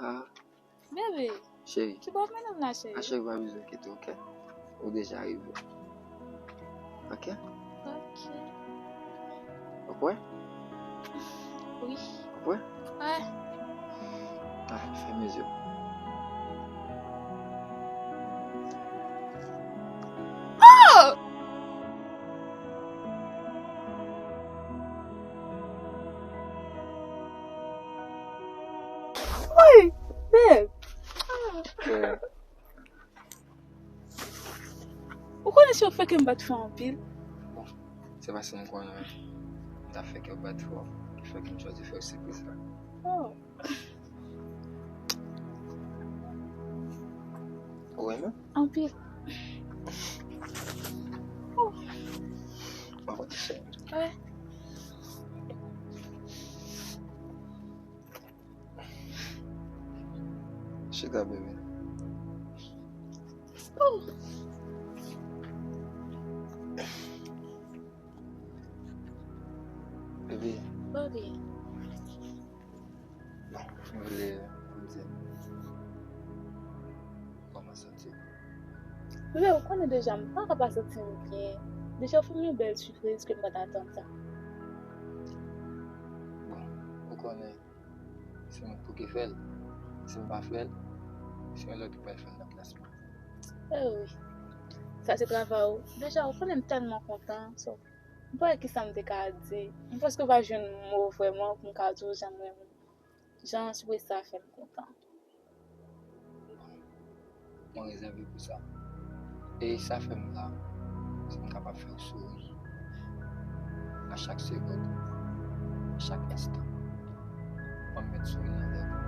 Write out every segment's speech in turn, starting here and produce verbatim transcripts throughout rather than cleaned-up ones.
Ah, bebe, cheri, ki bò w ap mennen m la, cheri? Achèk pa bezwen enkyete, oke? Ou deja rive. Oke? Oke. Ou prè? Wi. Ou prè? Wè. Ah, fèmen zye w. Oh! Wi, babe. Yeah. Ou konnen si w fè kè m bat fò anpil. Bon, se paske m konnen m ta fè kè w bat fò ki fè ke m chwazi fè w sipriz la. Oh. Ou renmen? Anpil. Oh. Mwen konn se. Wè. Chita, bebe. Oh. Bebe. Bebe. Bon, m vle ou di m kòman w santi w. Bebe, ou konnen deja m pa ka pa santi m byen. Deja ou fè m yon bèl sipriz ke m pa t atann sa. Bon, ou konnen, se mwen k pou ki fè l. Si m pa fè l, se yon lòt ki pral fè l nan plas mwen. Eh wi. Sa se travay ou. Deja, ou konnen m tèlman kontan. So, m pa wè kisa m te ka di. M prèske pa jwenn mo vrèman pou m ka di w jan m renmen w. Jan sipriz sa fè m kontan. Mwen rezève pou sa. E sa fè m la, si m kapab fè w souri a chak segonn, a chak enstan. Mwen mèt souri nan lèv ou.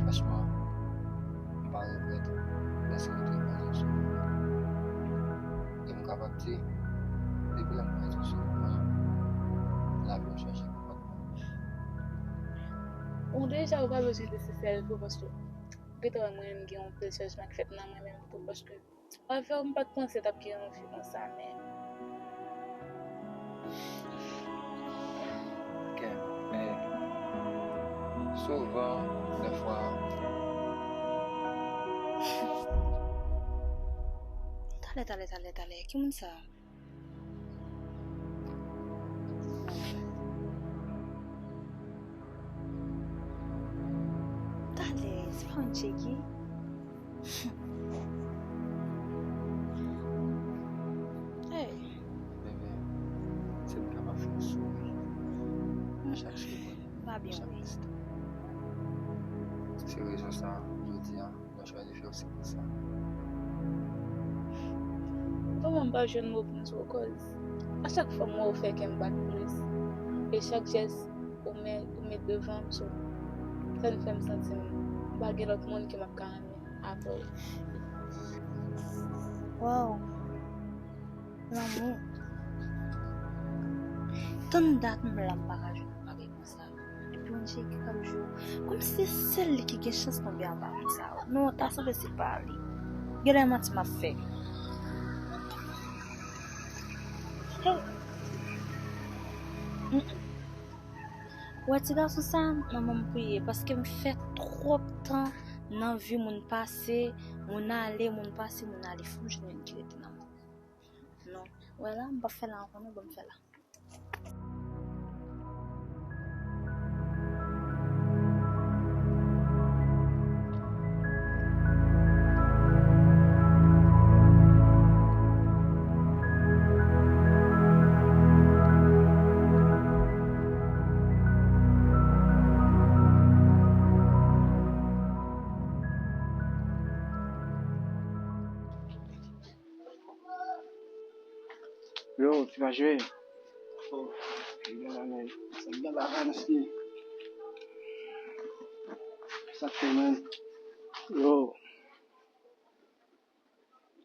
Franchman, m pa regrèt lè se ou ki pran yon souri. E m kapab di, depi lè m pran yon souri, lavi m chanje konplètman. Ou deja ou pa bezwen di se sèl tou, paske ou gentan wè mwen menm gen yon pil chanjman ki fèt nan mwen menm tou, paske avè w m pa t panse t ap gen yon vi konsa, men. Ok, men souvan, dèfwa. Talè, talè, talè, talè, ki moun sa? Talè, se pa yon Jackie? Hey. Bebe, si m kapab fè w souri a chak segonn, a chak enstan. Se rezon sa, jodi a, mwen chwazi fè w sipriz sa. Vrèman, m pa jwenn mo pou m di w, cause a chak fwa m wè w fè kè m bat plis. E chak jès ou met, ou met devan m, so, sa vin fè m santi m pa gen lòt moun ke m ap ka renmen apre w. Wow. Lanmou. Tann dat m la m pa ka jwenn yon bagay konsa. Epi yon Jackie k ap jwe. Kòmsi se sèl li ki gen chans tonbe anba moun sa yo. Non, ta sanble se pa li. Genlè manti m ap fè. Hey. Mm-mm. Ou wè ti gason sa, manman m priye, paske m fè twòp tan nan vi moun pase, moun ale, moun pase, moun ale, fò m jwenn youn ki rete nan mwen. Non. Ou wè la, m p ap fè la ankò non, ban m fè la. Yo, ti pa jwe. Oh, li gen la, men. Sa gen la, men, si. Sa k fè, men? Yo.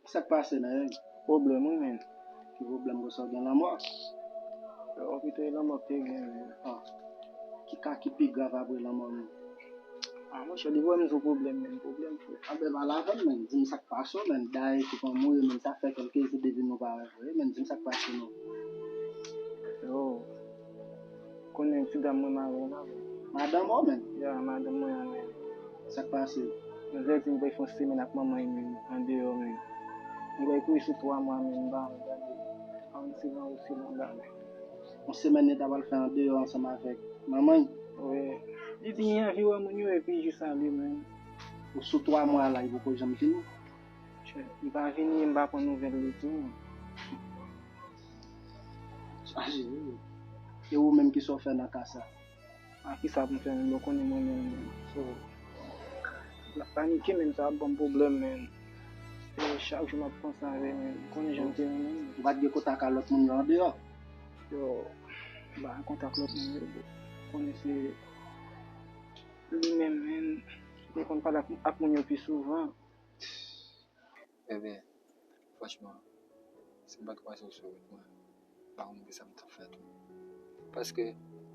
Sa k pase, men? Pwoblèm, wi, men. Ki pwoblèm konsa, w gen lanmò? Yo, pito e lanmò k te gen, men. Ah. Ki ka ki pi grav apre lanmò, men? Ah, monchè, li voye m sou pwoblèm, men, pwoblèm fou. Anben, pale avè m, men, di m sa k pase w, men, dayè ki pa mouri, men, sa fè kèlke jou depi nou pa wè vre, men, di m sa k pase non. Yo, konnen ti dam mwen marye la, men. Madanm ou menm? Ya, madanm mwen an menm. Sa k pase? Mwen di m bay fè yon semèn ak manman l menm, andeyò menm. Mwen bay kouri sou twa mwa menm, m pa anvi gade. Pa anvi se nan osi longa menm. Yon semèn li ta pral fè andeyò ansanm avèk manman l? Wi. Li di li anvi wè moun yo epi jis ale menm. Ou sou twa mwa la, li poko janm vini? Li pa vini, m pa pran nouvèl li tou. Chaje wi. E ou menm, kisa w fè nan ka sa? A kisa pou m fè menm, ou konnen mwen menm. So, l ap panike menm, sa ap ban m pwoblèm menm. E chak jou m ap panse avè l menm, ou konnen jan m te renmen l. Ou pa t gen kontak a lòt moun yo andeyò? Yo, m pa gen kontak lòt moun yo, bro. Ou konnen se li menm menm, li konn pale ak, ak moun yo pi souvan. Bebe, franchman, si m pa t kwaze w sou wout mwen, m pa konn kisa m t ap fè tou. Paske,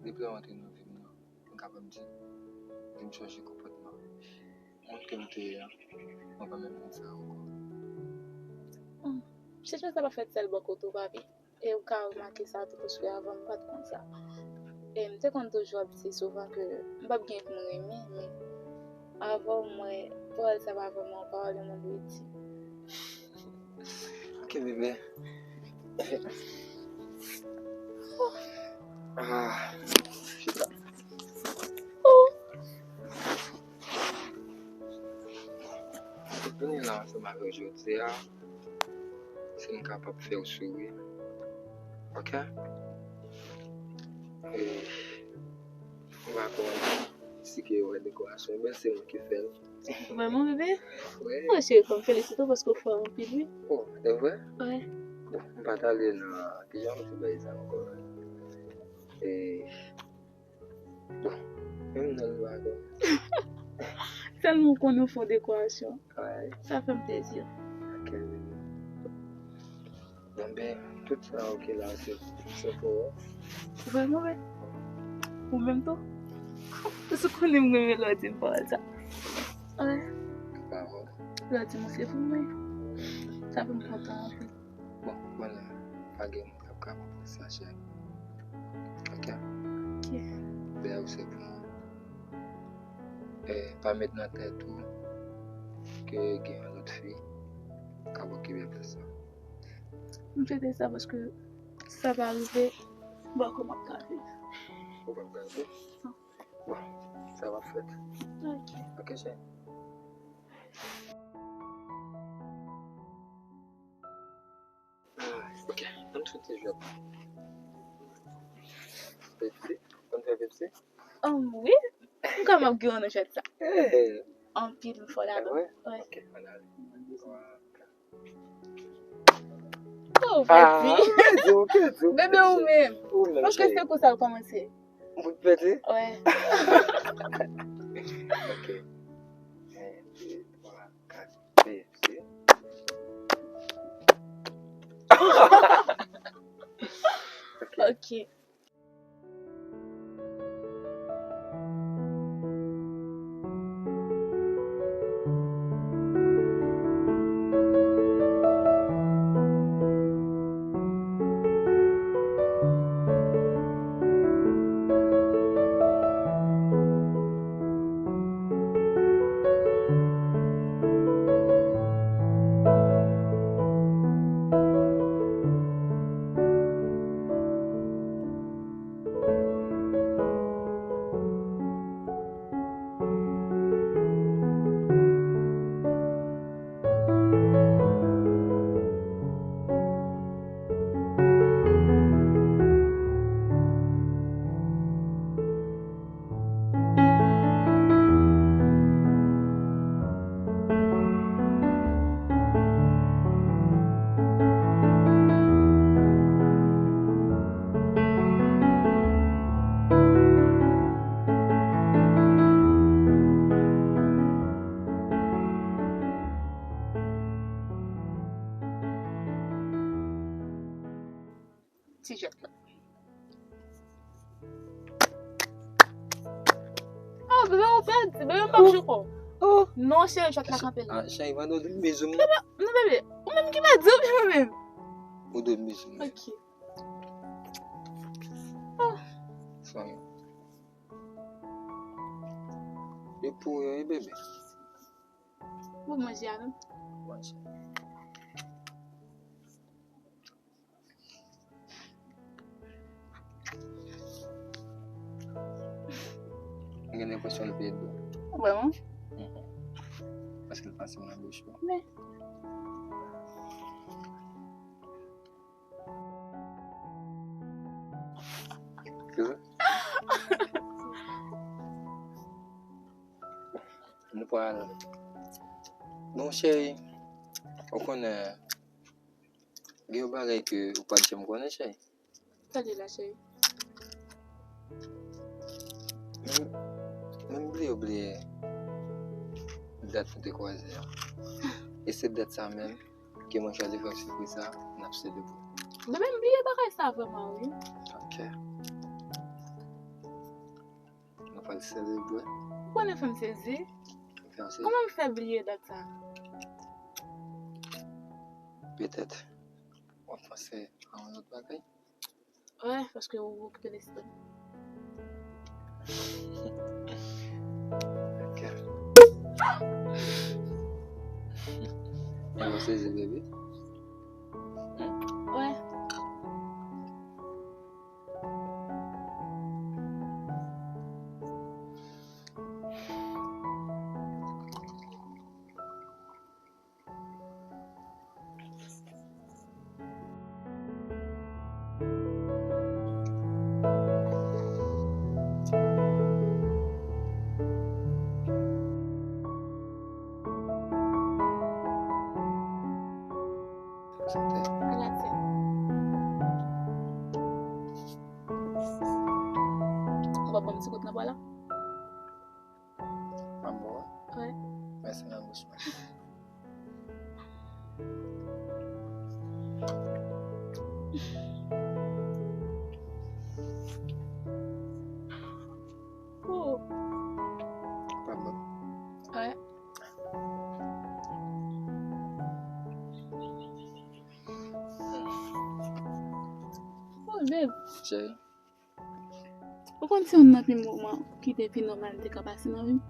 depi lè w antre nan vi m nan, m kapab di, m chanje konpòtman. Moun ke m te ye a, mwen pa menm konn sa ankò. Hmm. Sitiyasyon sa pa fèt sèl bò kote w, papi. E ou ka remake sa tou, paske avan m pa t konn sa. E m te konn toujou ap di souvan ke m p ap gen pou m renmen, men avè w, m wè pawòl sa pa vrèman yon pawòl yon moun dwe di. Ok, bebe. Ah, chita. Vini la ansanm avè w jodi a. Si m kapab fè w souri. Ok? E, m pa konn si ke w wè dekorasyon, men se mwen ki fè l. Vrèman, bebe? Wi. Mwen cheri, fò m felisite w paske w fò anpil, wi. Oh, e vre? Wi. Bon, m pa t ale nan, kijan m te bay sa ankò? E, bon, menm nan l pa konn. Sèlman w konnen w fè yon dekorasyon. Wi. Sa fè m plezi. Ok. Bon, ben, tout sa ok la, se, se pou ou. Vrèman, wi. Ou menm tou? Ou sou konnen m renmen lè w di m pawòl sa. Wi. Pawòl. Lè w di m ou se pou mwen. Sa fè m kontan anpil. Bon, vwala, pa gen moun k ap kapab fè sa, cheri. Ok? Ok. Bèl se pou mwen. E, pa met nan tèt ou ke gen yon lòt fi k ap okipe plas sa. M swete sa paske si sa pa rive, m pa kwè m ap ka viv. Ou p ap ka viv? Non. Bon, sa va fèt. Ok. Ok, cheri. Ah, ok, ann fè ti jwèt. Pepsi? Konn fè Pepsi? Um, wi. M ka m ap gen nan jwèt sa. Hey. Anpil, m fò ladan. Wi? Wi. Ok, ann ale. Oh, ah, Pepsi. Ou pèdi, ou pèdi, ou pèdi. Bebe, ou menm. Ou menm, cheri. Paske se konsa l kòmanse. Ou pèdi? Wi. Ok. Un, deux, trois, quatre. Pepsi. Ok. Ok. Ti jwèt la. Oh, bebe, ou pèdi. Bebe, m p ap jwe kò. Oh. Non, cheri, jwèt la kanpe la. Ah, cheri, vandredi m bezwen. Bebe, non, bebe. Ou menm ki pèdi, ou byen mwen menm? Ou dwe m bezwen. Ok. Oh. Sorry. Yo pou yo, wi, bebe. Ou manje a menm? Manje. M gen enpresyon l peye dlo. Vrèman? Paske l pase nan bouch mwen. Men. Nou pral. Bon, cheri, ou konnen, gen yon bagay ke ou pa t janm konnen, cheri. Sa di la, cheri? Mwen, mwen bliye, bliye dat nou te kwaze a. E se dat sa menm ke mwen chwazi fè w sipriz sa, n ap selebre. Mwen menm bliye bagay sa vrèman, wi. Ok. Nou pral selebre. Ou konnen fè m sezi. Fè w sezi. Kòman m fè bliye dat sa? Petèt w ap panse a yon lòt bagay. Wè, paske ou okipe lespri m. Ok. Mwen sezi, bebe. Wè. Sante. Ala tè. Ou pa ban m ti kout nan bwa la? Mwen bon. Wè. Mèsi nan bouch mwen. Oh. Pa bon. Wè. Oh, babe. Cheri. Ou konn se youn nan pi moman ki te pi nòmal te ka pase nan vi m.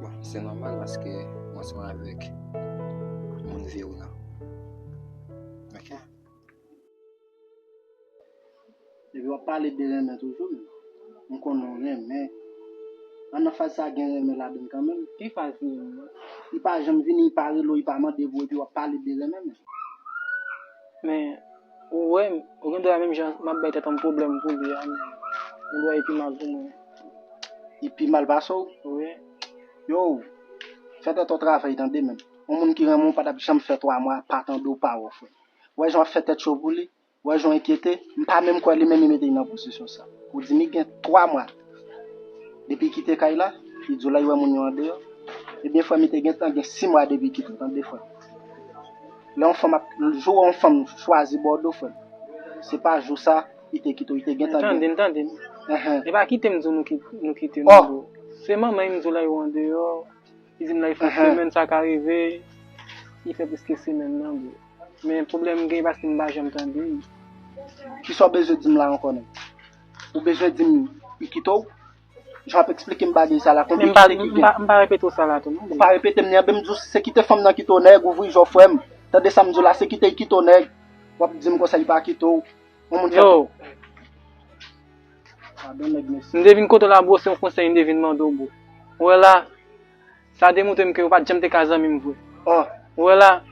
Bon, se nòmal paske m ansanm avèk moun vi w lan. Ok? Epi w ap pale de renmen toujou, men. M konnen w renmen. An nan faz sa gen renmen ladan l kanmenm. Ki faz li menm? Li pa janm vini, li pa rele w, li pa mande pou w, epi w ap pale de renmen, men. Men, ou wè, ou gen dwa menm jan m ap bay tèt an pwoblèm pou li a, men ou dwe epi mal pou mwen. Li pi mal pase w? Wi. Yo, fè tèt ou travay, tande, men. Yon moun ki renmen w pa t ap janm fè twa mwa pa tande w pa wè w, frè. Wè jan w ap fè tèt cho pou li, wè jan w enkyete, m pa menm kwè li menm li mete li nan pozisyon sa. Ou di m li gen twa mwa depi li kite kay la, li di w la li wè moun yo andeyò. Ebyen, frè m, li te gentan gen sis mwa depi li kite, tande, frè m. Lè yon fanm ap, jou yon fanm chwazi ba w do, frè m, se pa jou sa li te kite w, li te gentan gen. Tande m, tande m. Enhen. E pa kite m di w nou ki- nou kite Oh. nou. Se manman m di w la yo andeyò. Li di m la fè Enhen. Semèn sa ka rive. Li fè plis ke semèn nan, bro. Men pwoblèm m gen paske m pa janm tande. Kisa w bezwen di m la ankò, nèg? Ou bezwen di m li kite w? Jan w ap eksplike m bagay sa la, Men konbyen m pa- kite ki m gen? pa- m pa repete w sa la tou, non, Ou bro. pa repete m, ni anben m di w, se kite fanm nan kite w, nèg, ouvri je w, frè m. Tande sa m di w la, se kite l kite w, nèg. W ap di m konsa li pa kite w. Yon moun fè Yo, Padon, nèg, mesye. m te vin kote w la, bro, se yon konsèy m te vin mande w, bro. Ou wè la, sa demontre m ke ou pa t janm te ka zanmi m vre. Oh, Ou wè la,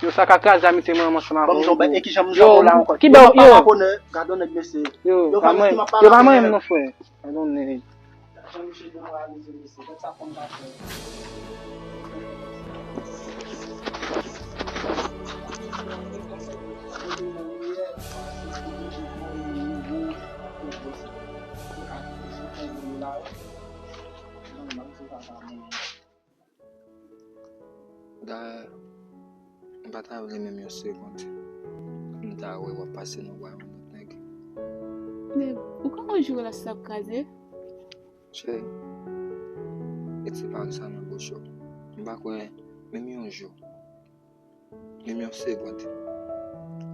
yo, sa ka kraze amitye mwen ansanm avè ban m w, jan, bro. e ki jan m Yo, jan w la ankò? ki bè w, Yo, yo, pa konn, gadon, nèg, mesye. yo, Yo, pa pa mwen, mèsi, m ap yo, pa pale mwen avè menm non, frè. Padon, nèg. Jan misye demoralize, mesye, tèt sa fòm pa fè. Dayè, m pa ta vle menm yon segonn m ta wè w ap pase nan bra yon lòt nèg. Men, ou konn yon jou relasyon sa ap kraze? Cheri, retire pawòl sa nan bouch ou. M pa kwè menm yon jou, menm yon segonn,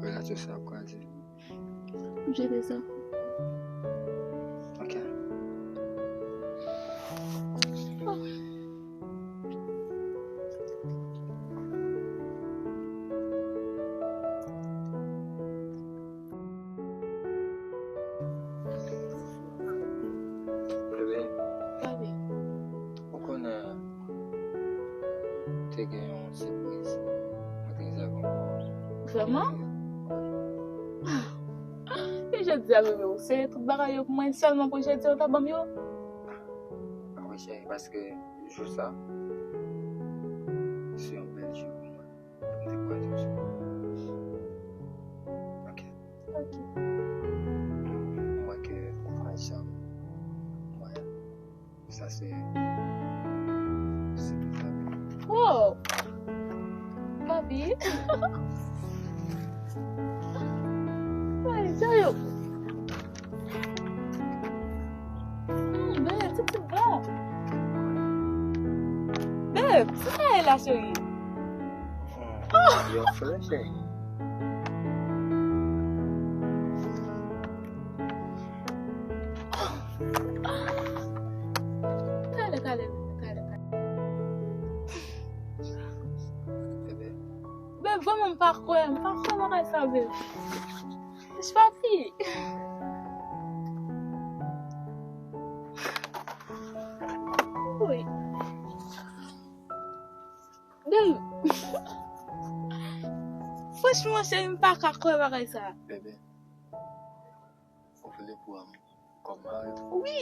relasyon sa ap kraze. M swete sa. Ok. Gen yon sipriz mwen te rezève pou ou. Vrèman? E jodi a, bebe, ou serye tout bagay yo pou mwen, sèlman pou jodi a ou ta ban m yo? Ah wi, cheri, paske jou sa, se yon bèl jou pou mwen. Pou m te kwaze w sou. Ok. Ok. M wè ke ou pa janm mwen. Sa se, se tout sa. Wow! Papi. Ay, sa yo. Hmm, bebe, se tout bon. Bebe, sa sa ye la, cheri? Hmm, yo fresh, eh. Kale, kale, kale, kale. Bebe, vrèman, m pa kwè, m pa kwè bagay sa, bebe. Papi. Wi. Bebe. Franchman, cheri, m pa ka kwè bagay sa. Bebe, ou vle pran m kòm mari w? Wi.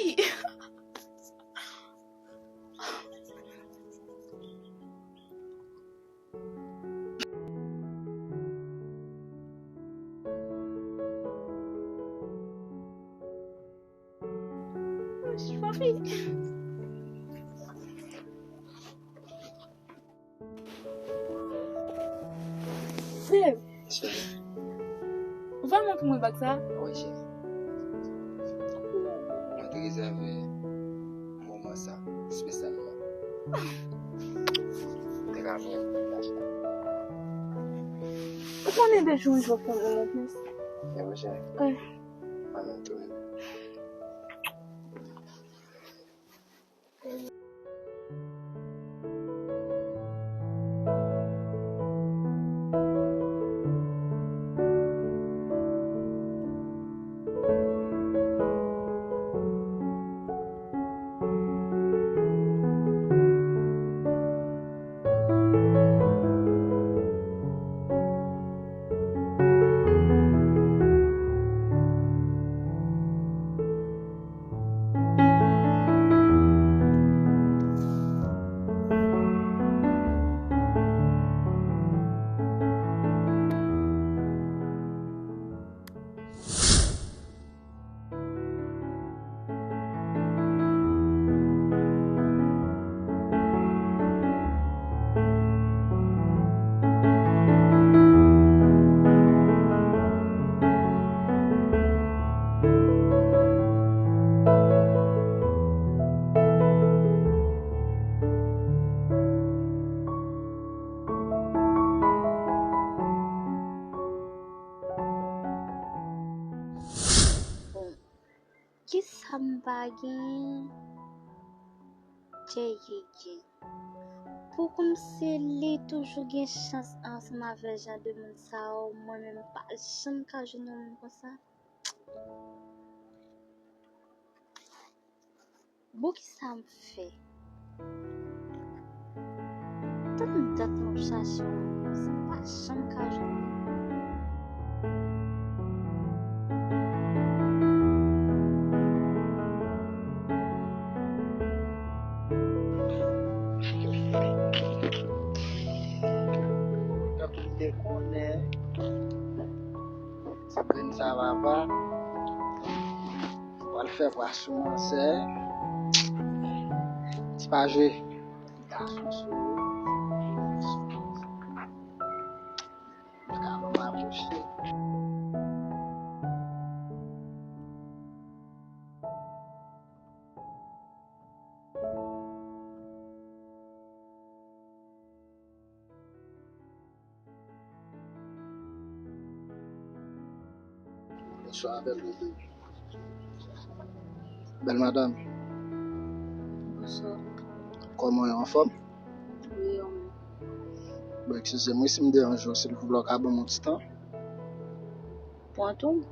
Papi. Bebe, ou vrèman pou mwen bag sa? Wi, cheri. Mwen te rezève moman sa espesyalman. Ou te ka vin. Ou konnen de jou an jou w ap fè m renmen plis. E wi, cheri. Wi. Mwen menm tou. Kisa m pa gen? Djeyeye. Pou kòmsi li toujou gen chans ansanm avè jan de moun sa yo, mwen menm m pa janm ka jwenn yon moun konsa. Bon, kisa m fè? Tann dat m ap chache yon moun konsa, m pa janm ka jwenn li. Tankou m te konnen, ti grenn sa papa pral fè pa sou mansè. Ti pa jwe. Gason sou. Gason pa pouse. Bonswa, bèl bebe. Bèl madanm. Bonswa. Kòman w ye, anfòm? Wi, anfòm. Bon, eskize m wi si m deranje w, silvouplè, w ka ban m yon ti tan? Pran tan w.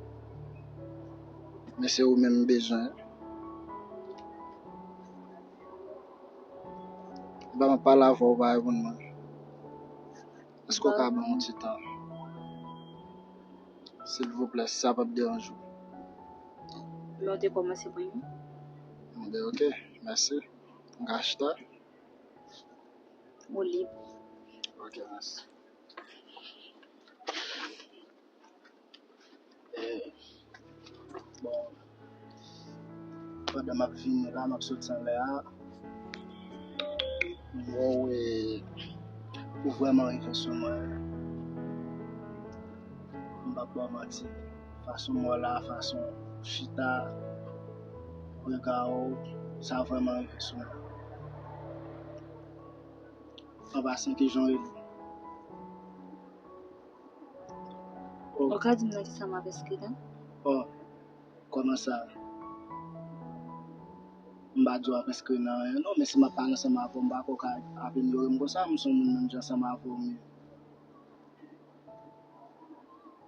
Men se ou menm m bezwen. Ban m pale avè w, ou pa reponn mwen. Èske w ka ban m yon ti tan? Silvouplè, si sa p ap deranje w. Lè w te kòmanse pran yo? Bon, ben, ok, mèsi. M ka chita? Ou lib. Ok, mèsi. Eh, bon, pandan m ap vini la, m ap soti anlè a, m wè w, eh, ou vrèman rive sou mwen. M p ap ba w manti. Fason m wè w la, fason w chita, rega w, sa vrèman rive sou mwen. An pasan, kijan w rele? Oh. Ou ka di m nan kisa m ap enskri la? Oh, kòman sa? M pa di w ap enskri nan anyen non, men si m ap pale ansanm avè w, m pa kwè w ka ap inyore m konsa, m se yon moun menm jan ansanm avè w m ye.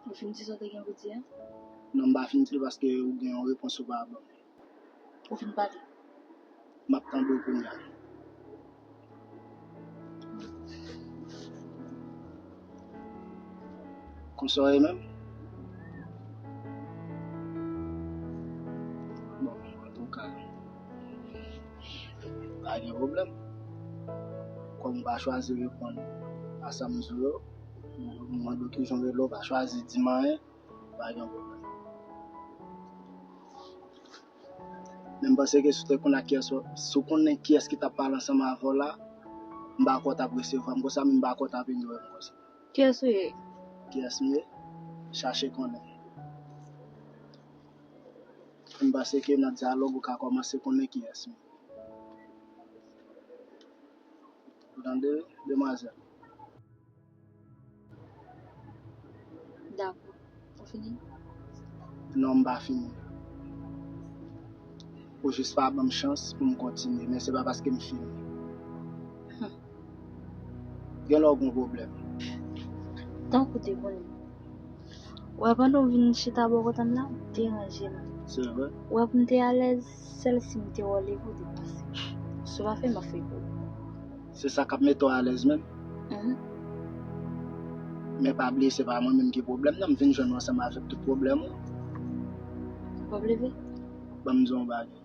Ou fin di sa w te gen pou di a? Non, m pa fin di l paske ou gen yon repons ou pa ban m. Ou fin pale? M ap tande w kounye a. Konsa w ye menm? Bon, antouka, pa gen pwoblèm. Kòm ou pa chwazi reponn a sa m di w yo, m mande w kijan w rele, w pa chwazi di m anyen. Pa gen pwoblèm. Men m panse ke si w te konn ak kiyès, si w konnen kiyès ki t ap pale ansanm avè w la, m pa kwè w t ap resevwa m konsa, men m pa kwè w t ap inyore m konsa. Kiyès ou ye? Kiyès m ye? Chache konnen. M panse ke nan dyalòg ou ka kòmanse konnen kiyès m ye. Ou tande, demwazèl? Dakò. Ou fini? Non, m pa fini. Ou jis pa ban m chans pou m kontinye, men se pa paske m fini. Hmm. Genlè w gon pwoblèm. Tankou te konnen. Ou wè, pandan w vin chita bò kote m la, ou deranje m. Se vre? Ou wè, pou m te alèz, sèl si m te wè w leve, ou te pase. Si w pa fè, m ap fè pou ou. Se sa k ap mete w alèz menm? Mhm. Men pa bliye, se pa mwen menm ki pwoblèm nan, m vin jwenn ou ansanm avèk tout pwoblèm ou. Ou p ap leve? Ban m di w yon bagay.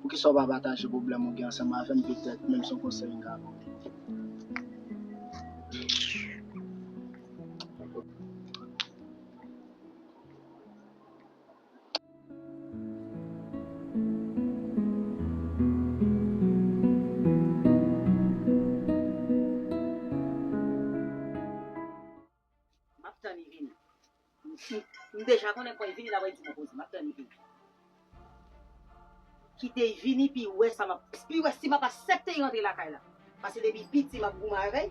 Poukisa w pa pataje pwoblèm ou gen ansanm avè m, petèt menm se yon konsèy m ka ba w. M ap tann li vini. M, m, m deja konnen kòm li vini, l ap di m poze. M ap tann li vini. Kite l vini, pi wè sa m ap, pi wè si m ap aksepte l rantre lakay la. Paske depi piti m ap goumen avè l.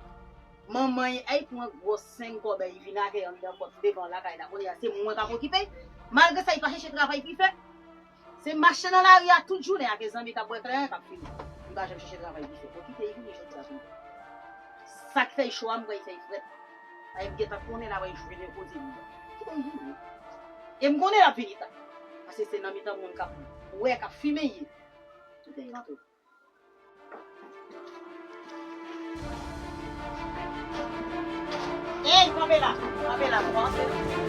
Manman l, ay, pran gwo senk kòb, li vin ak li anndan pòt devan lakay la. Kounye a, se mwen k ap okipe l. Malgre sa, li pa chèche travay pou l fè. Se mache nan lari a tout jounen ak zanmi k ap bwè kleren k ap fini. Li pa janm chèche travay pou l fè. Bon, kite l vini jodi a pou l fè. Sa k fè l cho a, m kwè l fè l frèt. Ay, m gentan konnen l ap jwenn kote li a. Kite l vini. E m konnen l ap vini ta. Paske se nan mitan moun k ap bwè, k ap fimen l ye. Kite l rantre. Ey, kanpe la, kanpe la, nou pa antre.